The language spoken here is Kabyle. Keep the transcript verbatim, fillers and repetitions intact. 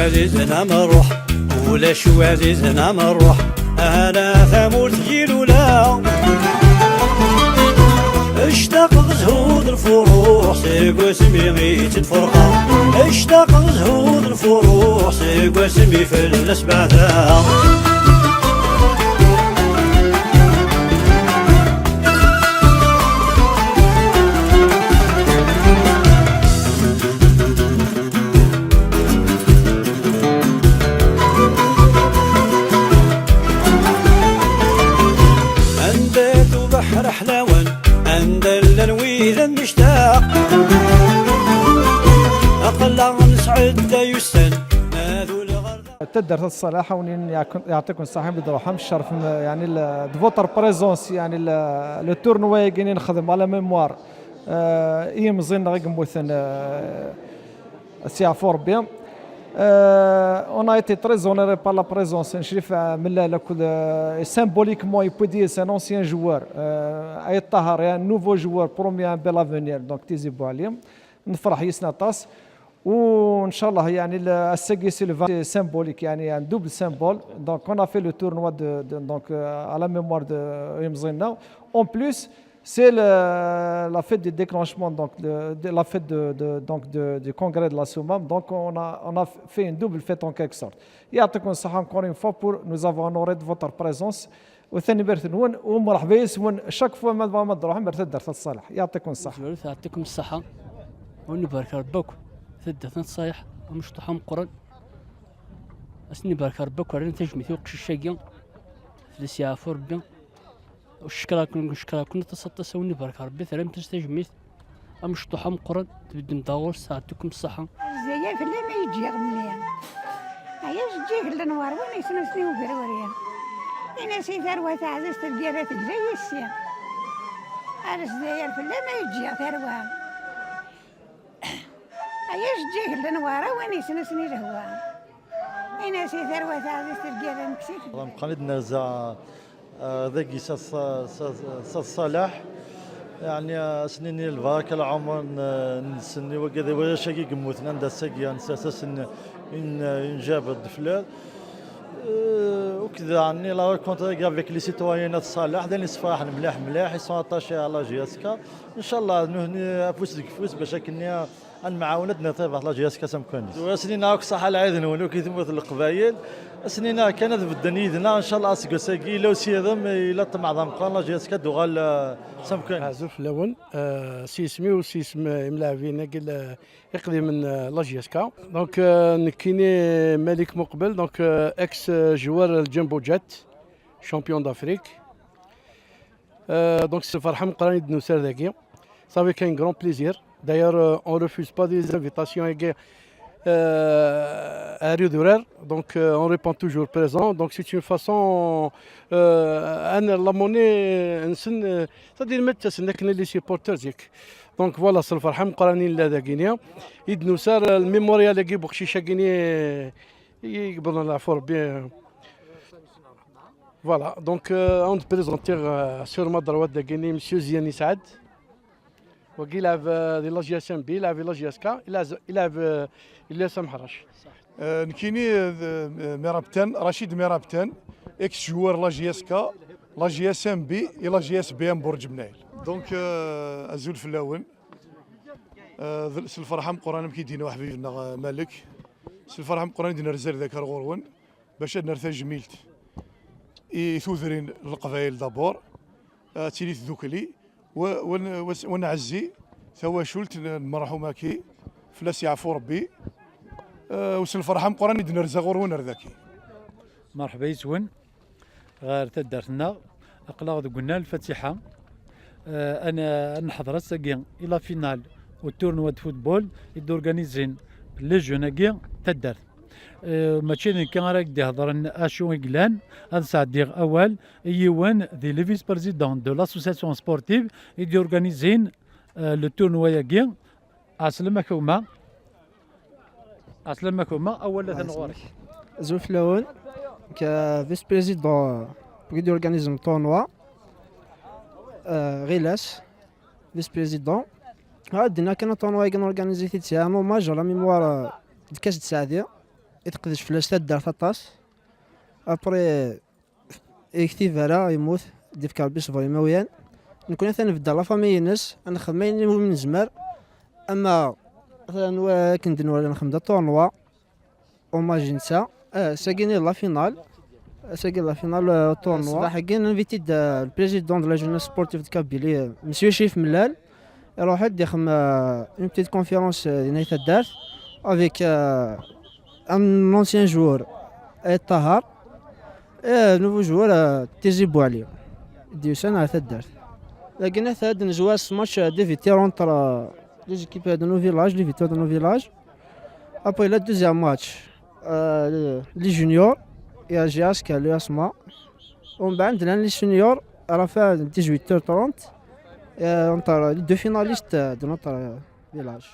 Ɛzizen am ṛṛuḥ, ulac wi ɛzizen am ṛṛuḥ. Ala tamurt yilula. Ectaqeɣ zhud lfuruḥ seg wasmi i tt-id-ferqeɣ. Ectaqeɣ zhud lfuruḥ seg wasmi fell-as beɛdeɣ. Anda-t ubeḥr ḥlawen, anda llan wid nectaq. Aql-aɣ nesɛedday ussan, nadul ɣer da. Taddart At Ṣṣalaḥ, awen-in yeɛk-, yeɛṭikum ṣṣaḥa, wid iruḥem, tcerfem, yani, le, de votre présence, yani, le, le tournoi-agi i nexdem à la mémoire, euh, i yimẓiyen-nneɣ i yemmuten, euh, ad s-yeɛfu Rebbi. Euh, on a été très honoré par la présence n Crif Mellal akked, euh, symboliquement, yewwi-d yid-s un ancien joueur, euh, Ayt Ṭaher, et un nouveau joueur promis à un bel avenir, donc Tizi Bouali. Nefreḥ yis-sen aṭas. Ou, nchallah, yani, le, ass-agi, c'est le vingt symbolique, yani, un double symbole. Donc, on a fait le tournoi de, de, donc, euh, à la mémoire de, euh, yimẓiyen-nneɣ. En plus, c'est le, la fête de déclenchement, donc, de, de la fête de, de, donc, de, du congrès de la Soummam. Donc, on a, on a fait une double fête en quelque sorte. Yeɛṭikum ṣṣaḥa encore une fois pour nous avoir honoré de votre présence. U tanemmirt-nwen, u mreḥba yes-wen chaque fois ma tebɣam ad d-truḥem ar taddart At Ṣṣalaḥ. Yeɛṭikum ṣṣaḥa. Zwaru, yeɛṭikum ṣṣaḥa. U ad wen-ibarek Rebbi akk. Taddart At Ṣṣalaḥ, amecṭuḥ ameqqran. Ad sen-ibarek Rebbi akk, rran tajmilt i uqcic-agi. Fell-as yeɛfu Rebbi. U ccekra-ken, u ccekra-ken aṭas, aṭas, a wen-ibarek Rebbi, terram-as tajmilt. Amecṭuḥ ameqqran, tbeddem-d ɣur-s, yeɛṭikum ṣṣaḥa. Zzayer fell-am ay ǧǧiɣ mmi. Ay ajeǧǧig n Lenwar, win yesnusni ubruri. Ini-as i tarwa taɛzizt lgirra tegla yis-i. Ar Zzayer fell-am ay ǧǧiɣ tarwa. Ay ajeǧǧig n Lenwar, a win yesnusni lehwa. Ini-as i tarwa taɛzizt lgirra nekkes-it. Meqqran i d-nerza, eh, dagi s At, s At, s At Ṣalaḥ. Yeɛni, eh, ad s-nini lbaraka lɛumer n-, nsen i wagad, i warrac-agi yemmuten, anda ass-agi ad nsers-asen une, une gerbe de fleurs. Euh, akked, yeɛni, la rencontre avec les citoyens n At Ṣalaḥ, d ayen yessefraḥen mliḥ, mliḥ, ils sont attachés à la J S K. Ncallah, nuhni afus deg ufus bac akken ad nemɛawen ad nerr tarbaɛt la J S K s amkan-is. Tura ad s-nini akk ṣaḥa lɛid-nwen akk i tmurt n Leqbayel. Ad s-nini kan ad bedden yid-neɣ, ncallah, aseggas-agi, illa usirem, illa ṭṭmeɛ d ameqqran, la J S K ad d-tuɣal, eh, s amkan-is. Azul fell-awen, eh, s yisem-iw, s yisem, eh, imlaɛbin-agi, eh, iqdimen, eh, la J S K. Donc, eh, nekkini Malik Muqbel, donc, eh, ex-joueur, eh, Jumbo Jet, champion d'Afrique. Euh, donc, c'est Farham Qrani de nous servir. Ça fait un grand plaisir. D'ailleurs, euh, on refuse pas des invitations, euh, à Rio d'Urer. Donc, euh, on répond toujours présent. Donc, c'est une façon, euh, un, la monnaie, euh, c'est-à-dire, mettre ça, c'est les supporters. Donc, voilà, c'est Farham Qrani, la Guinée. Il nous sert, euh, le mémorial, euh, il la forme bien. Voilà, donc, euh, on présente, euh, sur ma droite de Guinée, monsieur Ziani Saad. وقيل لعب، آه، de la J S M B, لعب la J S K, il a, il a, آه، il a Sam Harash. آه، نكيني، آه، آه، ميرابتان، رشيد ميرابتان، اكس جوار لا جي اس كا، لا جي اس ام بي، اي لا جي اس بي ام برج منايل. دونك، آه، ازول فلاون. آه، ذ-، سلفرحة مقرانة مكيدينا وحبيبنا، آه، مالك. سلفرحة مقرانة دينا رزال ذاك غورون. باش ad nerr tajmilt i tudrin n Leqbayel d'abord, ad tili tdukli, wa-, wa-, wa-, wa nɛezzi tawacult n, n merḥum-agi, fell-as yeɛfu Rebbi, eh, u s lferḥ ameqqran i d-nerza ɣur-wen ar daki. Merḥba yes-wen ɣer taddart-nneɣ. Aql-aɣ deg unnar Lfatiḥa. Eh, ad n-, ad neḥḍer ass-agi i la finale u tournoi de football i d-organizin les jeunes-agi n taddart. Eh, mačči d nekk ara k-d-ihedṛen acu i yellan, ad sɛeddiɣ awal i yiwen di le vice-président de l'association sportive i d-organizin, eh, le tournoi-agi. Ɛeslama-k a gma. Ɛeslama-k a gma, awal atan ɣur-k. Azul fell-awen. Nekk vice-président i d-organizin tournoi. Eh, ɣilas. Vice-président. Ad d-nini kan tournoi-agi n-organizit-id, c'est un hommage à la mémoire, euh, de Kass Saadi. i teqdec fell-as taddart aṭas. Après, yektib ara, yemmut, d-ifk Rebbi ṣṣber i imawlan. Nekkni atan nbeddel la famille-ines, ad nexdem ayen iwumi nezmer. Ama atan wa akken d-nwala nexdem-d atournoi, hommage i netta. Ah, sagi la finale. Sagi la finale, euh, tournoi. Ṣṣbeḥ-agi, on invite-d, euh, le président de la jeunesse sportive de Kabylie, euh, monsieur Chérif Mellal. Iruḥ-d ixdem, euh, une petite conférence, euh, dinna i taddart, avec, euh, un ancien joueur, Ayt Tahar, et un nouveau joueur, euh, Tizi Bouali. D-yusan ar taddart. Dagi atan ad nezwer s match, euh, de vétérans entre, euh, les équipes de nos villages, les vétérans de nos villages. Après le deuxième match, euh, les juniors, il y a G S K, l'U S M A. ومن بعد les seniors, à la fin dix-huit heures trente, euh, entre les deux finalistes, euh, de notre, euh, village.